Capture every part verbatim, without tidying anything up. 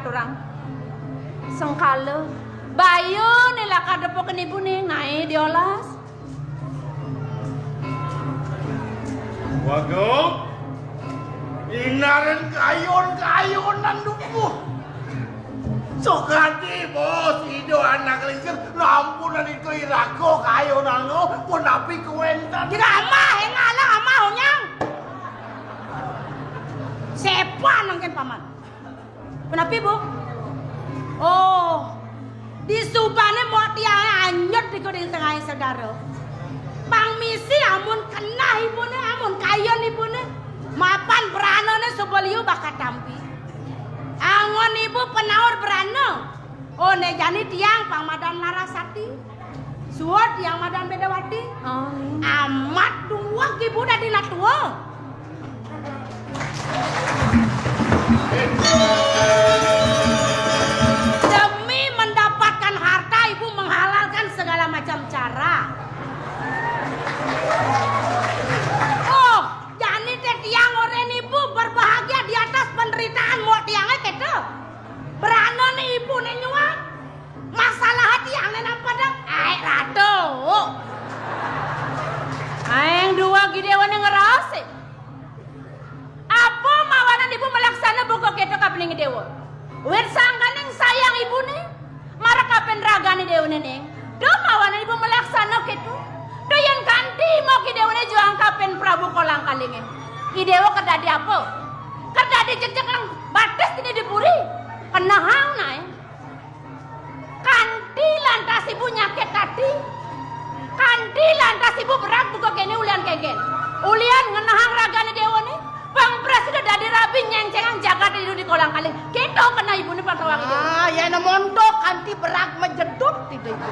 Orang sengkala. Bayune lakar depukin ibune, nae diolas. Wagung, inaren kayun-kayunan dukuh. Sukadi, Bos, Ida anak lingsir, nampunan Ida iraga kayunanga, punapi kawenten? Tidak amah, enggak lah amah, onyang. Sepan nangkin paman. Punapi, Bu? Oh, disubane mok tiange anyut iku di tengahing segara. Pang misi amun keneh ibune, amun kayun ibune, mapan branane suba liu bakat tampi. Angon ibu penaur brana. Oh, ne jani tiang pang madan Larasati. Suud tiang madan Bedawati. Oh, iya. Amat duweg ibu dadi natua. Demi mendapatkan harta, ibu menghalalkan segala macam cara. Oh, jani te tiang oren ibu berbahagia di atas penderitaan mok tiange keto. Brana ne ibu ne nyuang. Masalah tiang ne napa dong? Ae rada. Aeng dua gidewane ngerase. Apa mawanan ibu malaksana buka keto kabening dewa? Wit sangkaning sayang ibune, marep kapen ragane dewane ning. Duh mawanan ibu malaksana keto. Duh yen kanti mok idewane juang kapen Prabu Kolangkalinge. Idewa kedadi apa? Kedadi jejeg nang batis dini di puri. Kenehang nae. Kanti lantas ibu nyakit ati. Kanti lantas ibu berag buka kene ulian kengken. Ulian ngenehang ragane dewane. Pang prasida dadi rabi nyengcengang jagat idu di Kolangkaling. Keto kena ibune pang tawang idu. Ah, yen montok kanti berag majedut tidak ibu.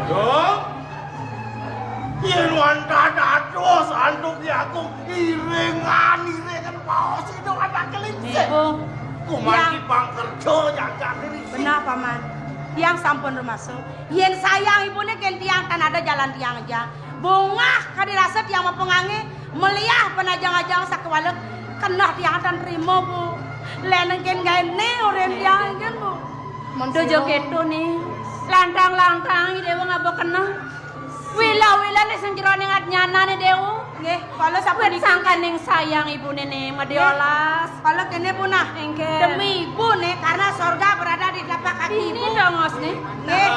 Aduh. Yen wantah dados antuk Ki Agung, iringan, iringan paos idup anak kelingsir. Nggih, Bu. Kumanti Yang pangkerja jagat diri. Benar, Paman. Tiang sampun rumasa. Yen sayang ibune ken tiang tan ada jalan tiang aja. Bungah kadi rasa tiang mapangange, meliah panajang-ajang sakewala keneh tiang tan trima, Bu. Len engken gaene oren tiang engken, Bu. Mun Dojo sira keto ne. Lantang-lantang Ida Dewa ngaba keneh. Wila-wila ne sing jeroning adnyana ne Dewa. Nggih, kala sapunika. Wit sangkaning sayang ibune ne madiolas. Kala kene punah. Engke. Demi ibu ne, karena sorga berada di telapak kaki ibu. Ini dongos ne. Nggih.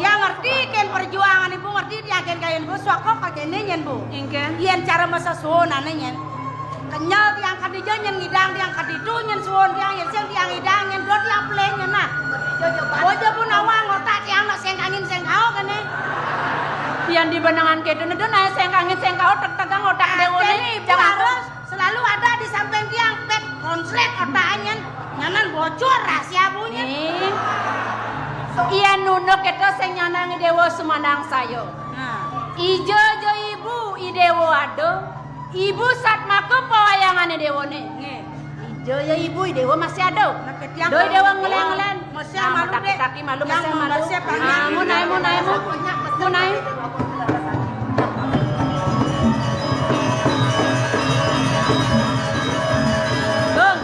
Ya ngerti ken perjuangan ibu, ngerti tiang ken kayun ibu, suaka kagene nyen, Bu. Engke. Yen cara masesuwunane nyen. Kenyel tiang kadija nyen ngidang tiang kaditu nyen suwun tiang yen sing tiang ngidang nyen dot tiang pelih nyen nah. Bojo pun awang otak tiang nak sengkangin sengkao kene. Yen di benengan keto ne dot nae sengkangin sengkao tek-tegang otak dewa ne. Ibu harus selalu ada di samping tiang pet konslet otak nyen. Nyanan bocor rahasia bunyi. Yen nunduk keto sing nyanangi dewa sumandang saya. Nah. Ija ja ibu i dewa ada. Ibu satmaka pawayangane dewane. Nggih. Ija ya ibu, i dewa masih ada. Doi dewa ngelen-ngelen. Masih malu dek. Taki malu masih malu. Mun ae, mun ae, mun. Mun ae. Gung.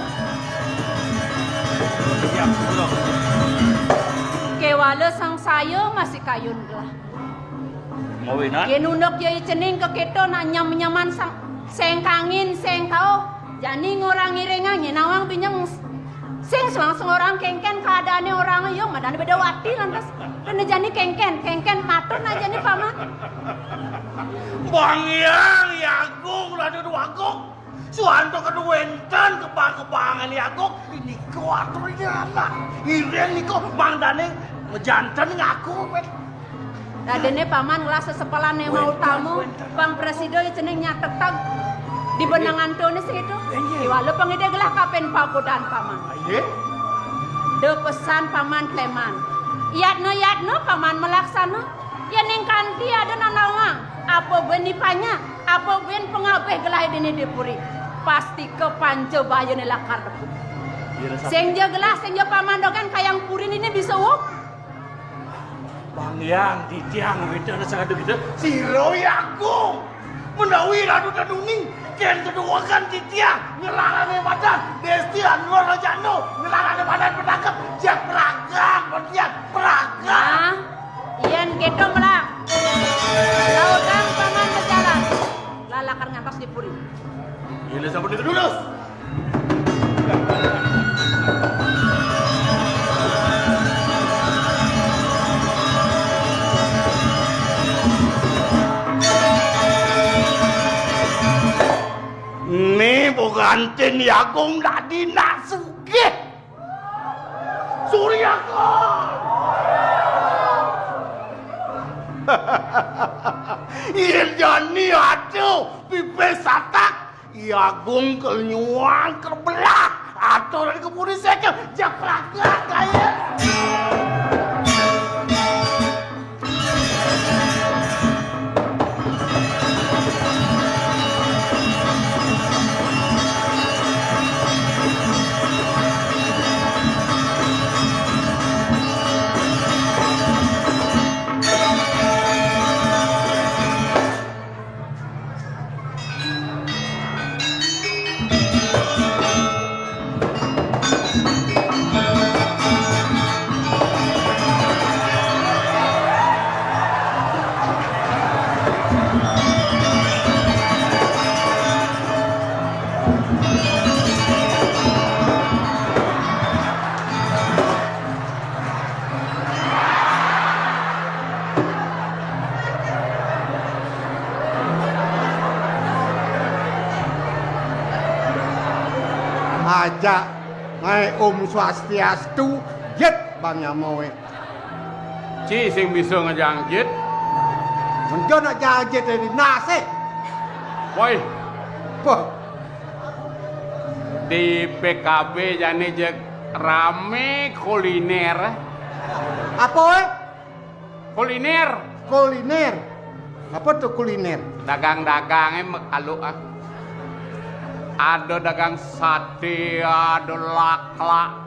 Kewala sang saya masih kayun gelah. Mawinan? Yen unduk ya cening keketo nak nyam-nyaman sang, sengkangin, sengkao. Jani ngorang ngiringang, nyen nawang binyeng sing selang sengorang kengken keadaane orang ya, madane beda wati lantas. Kene jani kengken, kengken matur nak jani paman. Bang Hyang Agung, Raden Wagung. Suwanto kedu wenten kebang-kebangan Agung, inika aturine anak. Iring nika mangdane ngejanten ngaku, wet. Dadene paman ngelah sesepelan ema utama, pang prasida cening nyatetag di benengan tone sing itu. Iwala pangide gelah kapen pagodan paman. Aye. De pesan paman kleman. Yatna-yatna paman malaksana. Yening kanti ada nanawang, apa ben ipanya, apa ben pangabih gelah dene di puri. Pastika panca bayane lakar depuk. Sing ja gelah, sing ja paman dogen kayang puri nini bisa uwuh. Bang Hyang, titiang wédana saged kita. Sira Agung. Menawi ratu teduning, kén teduwegan titiang ngelarane badan, desti anwar rajano, ngelarane badan petangkep, jak pragat, petian, pragat. Nah, yen keto melak. Lautang paman bejalan. Lalakan ngantos di puri. Yen sampun itu lulus. Né boganten Agung dadi nak sugih. Suryakon. Yén jani ada pipis satak, I Agung kel nyuang kel belah. Atur di keburi sekel, jak pragat kaya. Ajak mai Om Swastiastu, jet bang nyamoe. Ci sing bisa ngejang jet. Menjo nak jang jet di nase. Woi. Poh. Di P K B jani jeg rame kuliner. Apa, eh? Kuliner. Kuliner. Apa tuh kuliner? Dagang-dagangnya mekalu, ah. Ada dagang sate, ada lakla.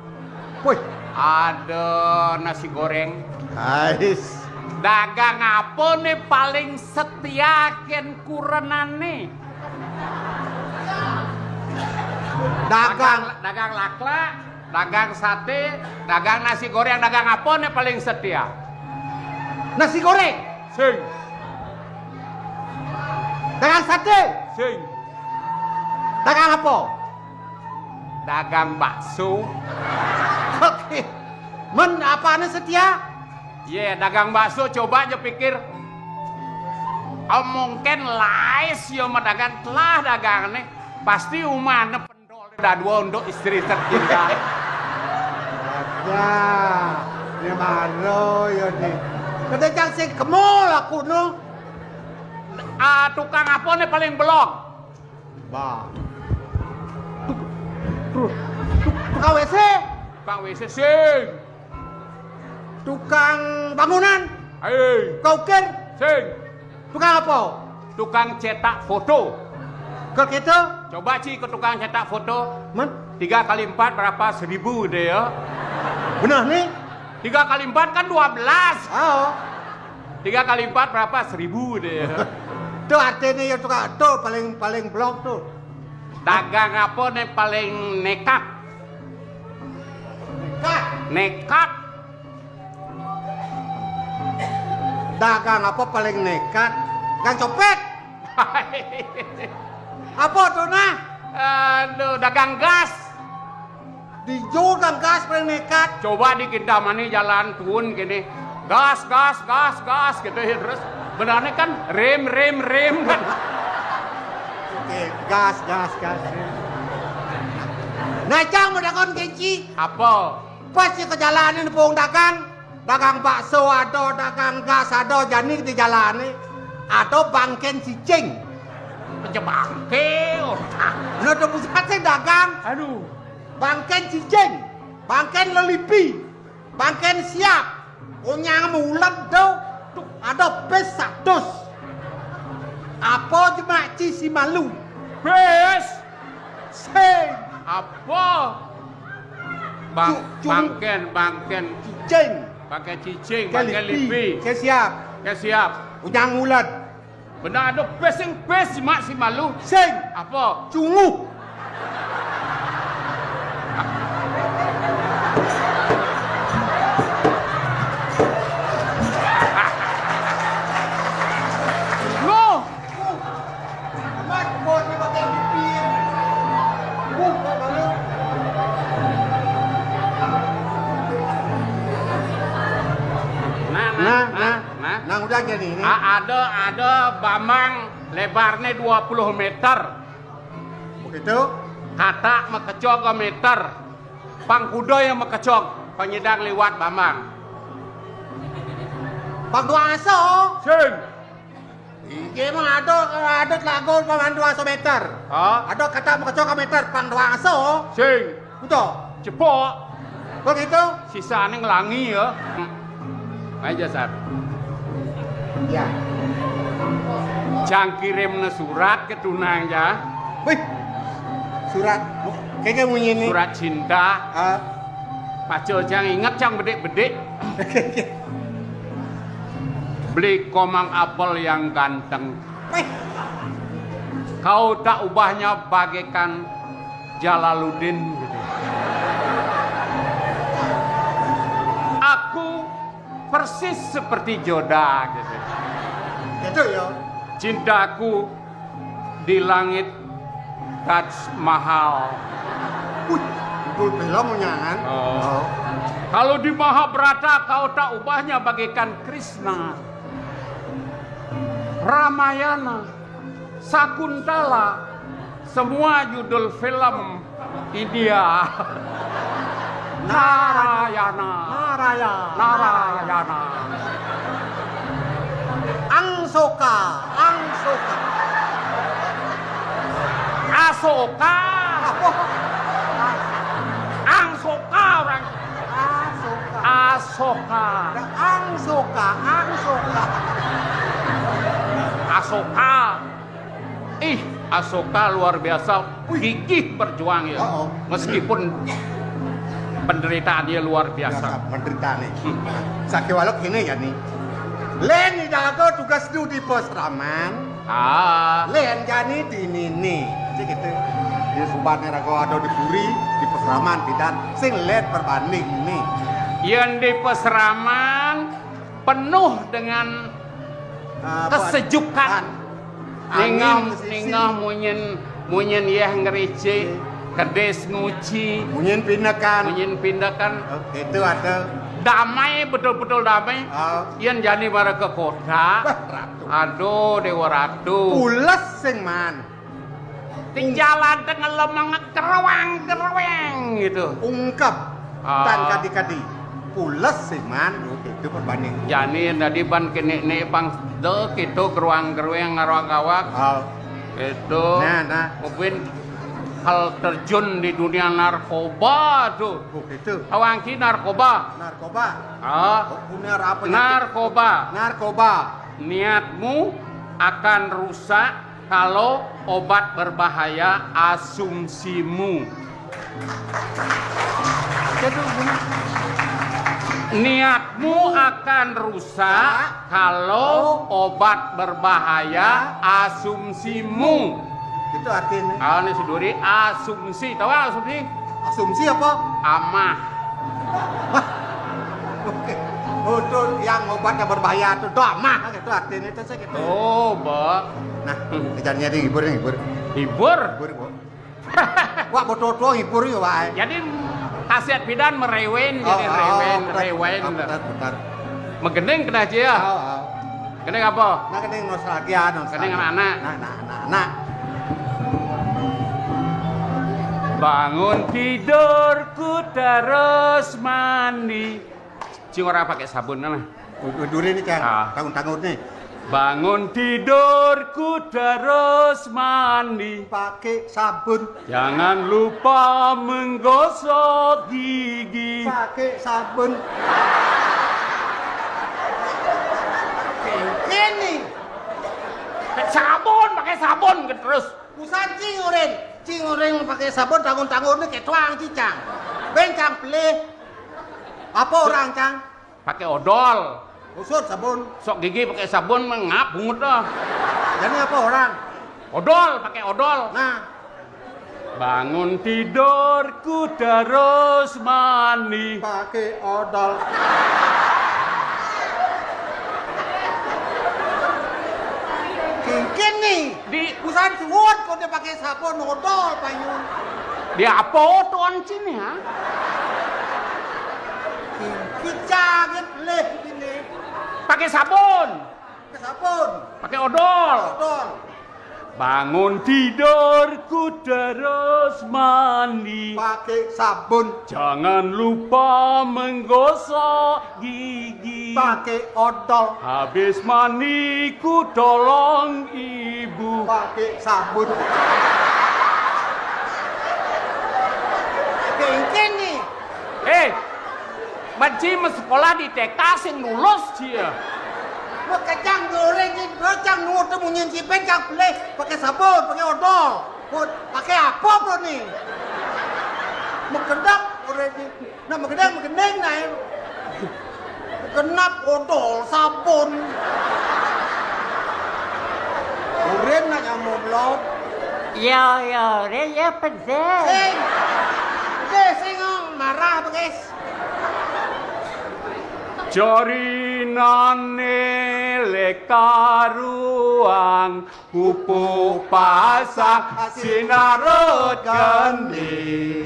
Wih. Ada nasi goreng. Ais. Dagang apa nih paling setia ken kurenane? Dagang. Dagang, dagang lakla, dagang sate, dagang nasi goreng, dagang apa nih paling setia? Nasi goreng. Sing. Dagang sate. Sing. Dagang apa? Dagang bakso. Oke. Men apane setia? Ye, dagang bakso coba aja pikir. Oh, mungkin lais yo medagang telah dagang nih. Pasti umane pendol dadua untuk istri tercinta. Ya, ya maro ya nih. Kata cang sing kemul aku no. Ah, tukang apa nih paling belok? Bah. Tuk-, tuk-, tuk-, tukang W C. Tukang W C sing. Tukang bangunan. Hei. Tukang ukir. Sing. Tukang apa? Tukang cetak foto. Ke kita? Coba, Ci, ke tukang cetak foto. Men? Tiga kali empat berapa? Seribu deh ya. Benar nih. Tiga kali empat kan dua belas. Oh. Tiga kali empat berapa? Seribu deh. Tuh artinya ya tukang tuh paling paling blok tuh. Dagang apa nih paling nekat? Nekat. Nekat. Dagang apa paling nekat? Dagang copet. Apa tuh nah? Aduh, dagang gas. Di Jordan gas paling nekat. Coba di kita mana jalan turun gini. Gas, gas, gas, gas gitu ya terus. Benarnya kan rem, rem, rem kan. Oke, gas, gas, gas. Nah, cang mau dakon kenci. Apa? Pas ya ke jalanan pung dagang, dagang bakso ada, dagang gas ada, jani di jalanan ada bangken cicing. Aja bangke, otak. Nah, tuh pusat sih dagang. Aduh. Bangken cicing, bangken lelipi, bangken siap, onyang mulet do, ada pes satus. Apa jemak ci si malu? Pes. Sing. Apa? Bang, cu-, cu-, bangken, bangken. Cicing. Bangken cicing, bangken lipi. Ke siap. Ke siap. Onyang mulet. Bener ada pes sing pes, mak si malu. Sing. Apa? Cunguh. Loh. Amat, bos, ini pakai pipi. Uh, Pak Balu. Nah, nah, Nah, nah, nah, nah. Nah, udah aja nih, ini. A-, ada, ada bambang lebarnya dua puluh meter. Begitu? Kata makecog meter. Pang kuda yang makecog, panyidang liwat bambang. Pang dua aso. Sing. Iki emang ada, ada telago pang dua aso meter. Hah? Ada kata makecog meter, pang dua aso. Sing. Betul. Cepok. Begitu? Sisane nglangi ya. Aja, Sar. Ya. Cang kirimne surat ke tunang ya. Wih. Surat. Kayaknya bunyi nih. Surat cinta. Ah. Pacul cang inget cang bedik-bedik. Beli komang apel yang ganteng. Wih. Kau tak ubahnya bagaikan Jalaluddin gitu. Aku persis seperti Joda gitu. Gitu ya. Cintaku di langit Taj Mahal. Wih, betul belum nyangan. Oh. Oh. Kalau di Mahabharata kau tak ubahnya bagaikan Krishna. Ramayana, Sakuntala, semua judul film India. Narayana. Narayana. Narayana. Angsoka, Angsoka. Asoka. Apa? Angsoka orang. Asoka. Asoka. Angsoka, Angsoka. Asoka. Ih, Asoka luar biasa gigih berjuang ya. Oh, oh. Meskipun penderitaannya luar biasa. Biasa penderitaannya. Hmm. Sakiwala kene ya nih. Len, ida aku tugas du di posraman. Ah. Len jani di nini. Cek gitu. Di subatnya raga ada di puri, di posraman pidan. Sing len perbanding ini. Yang di posraman penuh dengan kesejukan. Ningeh, ningeh munyin, munyin yeh ngerici, kedis nguci, munyin pindekan. Munyin pindekan. Oh, itu ada. Damai, betul-betul damai. Oh. Yen jani mara ke kota. Wah, ratu. Aduh, Dewa Ratu. Pules sing man. Ting jalan tengah lemeng keruang-kerueng gitu. Ungkep. Ah. Tan kadi-kadi. Pules sih man, gitu perbanding. Jani tadi ban kene ne pang de gitu keruang-kerueng ngaruang kawak. Oh. Gitu. Nah, nah. Mungkin hal terjun di dunia narkoba tuh. Oh, gitu. Awangki narkoba. Narkoba. Ah. Oh, benar apa? Narkoba. Narkoba. Niatmu akan rusak kalau obat berbahaya asumsimu. Niatmu akan rusak kalau obat berbahaya asumsimu. Itu artinya. Ah, ini suduri asumsi. Tahu asumsi? Asumsi apa? Amah. Oke. Oh, itu yang obatnya berbahaya tuh. Doa mah gitu artinya itu saya gitu. Oh, Mbak. Nah, hmm, kerjanya dia hibur, hibur. Hibur? Hibur, Bu. Wah, betul-betul hibur ya, Pak. Jadi, khasiat pidan merewen, oh, jadi oh, rewen, betul, rewen. Oh, betul, betul. Megending kena aja ya. Oh, oh. Gending apa? Nah, gending nostalgia, nostalgia. Gending anak-anak. Nah, nah, nah, nah. Bangun tidur ku terus mandi. Cing orang pakai sabun mana? Udah ini kan, ah, tanggut-tanggut nih. Bangun tidur ku terus mandi. Pakai sabun. Jangan lupa menggosok gigi. Pakai sabun. Ini. Pakai sabun, pakai sabun terus. Busan cing urin. Cing urin pakai sabun tanggut-tanggut ini kayak tuang cicang. Bencang pelih. Apa orang cang? Pakai odol. Usut sabun. Sok gigi pakai sabun mengap bungut dah. Jadi apa orang? Odol, pakai odol. Nah. Bangun tidurku terus mandi. Pakai odol. Cincin nih. Di usaha suwut kok dia pakai sabun odol payung. Dia apa tuh ancin ya? Cincin caget leh ini. Pakai sabun. Pakai sabun. Pakai odol. Odol. Bangun tidurku terus mandi. Pakai sabun. Jangan lupa menggosok gigi. Pakai odol. Habis mandiku tolong ibu. Pakai sabun. Cincin nih. Eh, Maji sekolah di T K sing lulus dia. Makejang goreng ini, bocang nurut munyin cipet cang pelih pakai sabun, pakai odol. Pakai apa bro nih? Makedap goreng ini. Nah, makedap magendeng nah. Kenap odol sabun. Urin nak nyamuk belum. Ya, ya, urin ya pedes. Sing. Pedes sing, oh, marah beges. Jarinane lekaruang, pupuk pasang sinarut kendi.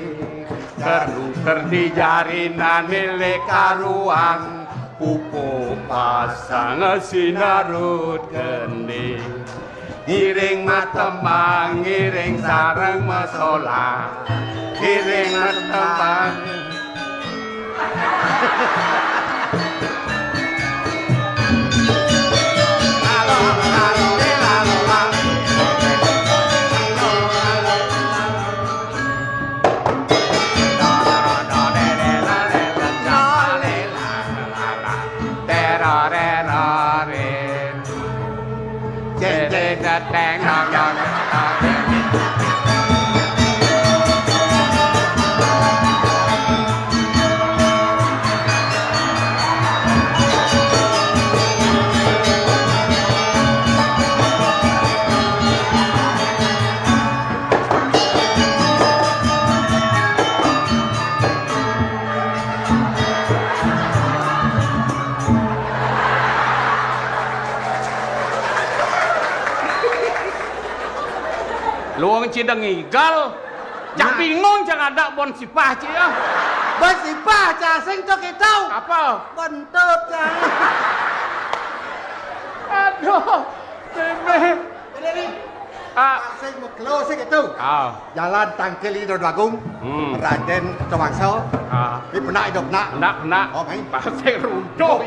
Ternuker di jarinane lekaruang, pupuk pasang sinarut kendi. Ngiring matembang, ngiring sareng masolah. Ngiring matembang. Luang cideng igal. Cak bingung cak ada bon sipah ci ya. Bon sipah cak sing cok itu. Apa? Bentut cak. Aduh, bebe. Ini nih. Ah. Sing mekelo sing itu. Ah. Jalan tangkil Ido Agung. Hmm. Raden Cewangsa. Ah. Ini pernah hidup nak. Pernah, pernah. Oh, main. Pasir runtuh.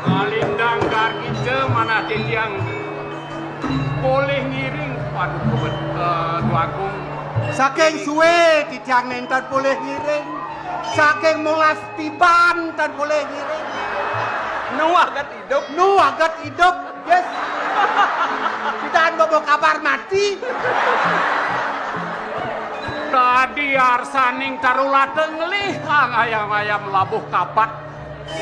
Alindang gargi ce manah titiang polih ngiring. Waduh, kebet, eh, Tuagung. Saking suwe titiang nenten polih ngiring. Saking molas tiban nenten polih ngiring. Nu aget idup. Nu aget idup. Yes. Kita bobo kabar mati. Tadi arsaning tarulata ngelih ang ayam-ayam labuh kapat.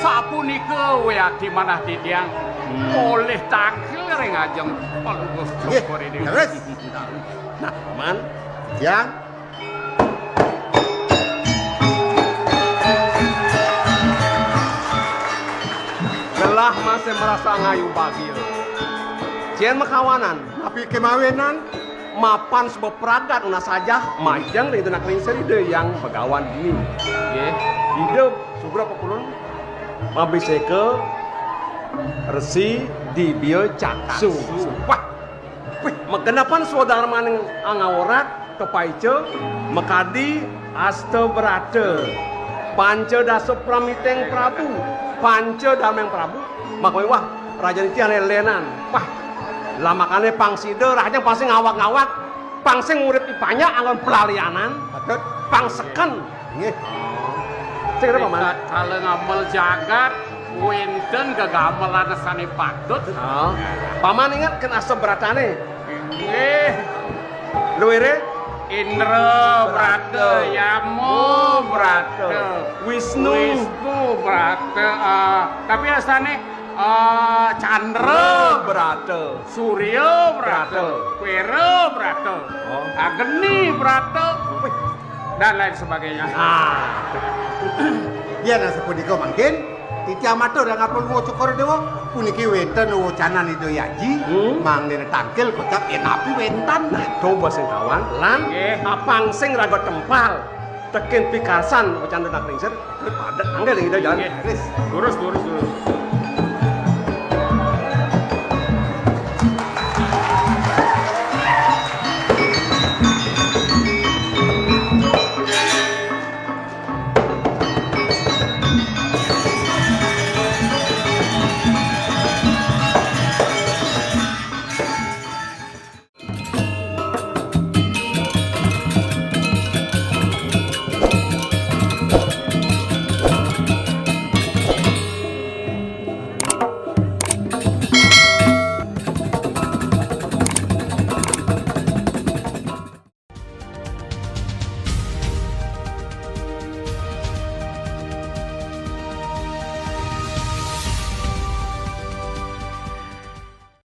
Sapunika wiakti manah titiang. Hmm. Polih tangkil ring ajeng Palungguh. Nggih, Cokor ini. Leres. Nah, Paman, tiang. Gelah masih merasa ngayu bagil. Cien makawanan. Napi kemawinan? Mapan sebab pragat nunas sajah, majeng ring tunak lingsir Ida Hyang Begawan dini. Nggih. Ida sugra pepulun mabiseka Resi Dibya Caksu. Wah. Wih, magenepan swadarmaning angaorat, kapaica, makadi, asta brata. Panca dasa pramiting Prabu, panca darmeng Prabu, makawé wah, rajan iki ané lénan. Wah, lamakane pang sida, rahajeng pang sing ngawag-ngawag, pang sing urip ipanjak anggon pelalianan, Patut. Pang seken. Nggih. Sing kira, Paman? Tatkala ngamel jagat, wénten gegamelan sané patut. Ah. Paman inget kén asta bratané? Nggih. Luire? Indra Brata, Brata. Yama Brata, Wisnu. Wisnu Brata, ah, tapi astané, ah, Candra Brata. Surya Brata, Brata. Kuera Brata, oh. Agni Brata, wih, dan lain sebagainya. Ah. Yén sapunika mangkin, titiang matur ring Ratu Cokor Déwa, puniki wénten wewacanan Ida Yaji, hmm, mangdene tangkil kocap yén napi wénten. Nah, coba sing kawan, lan nggih. Apang sing raga tempal, tekin pikarsan wewacanan Ida Ningsih, padhet angge ring Ida Jalan. Nggih. Terus. Lurus, lurus, lurus.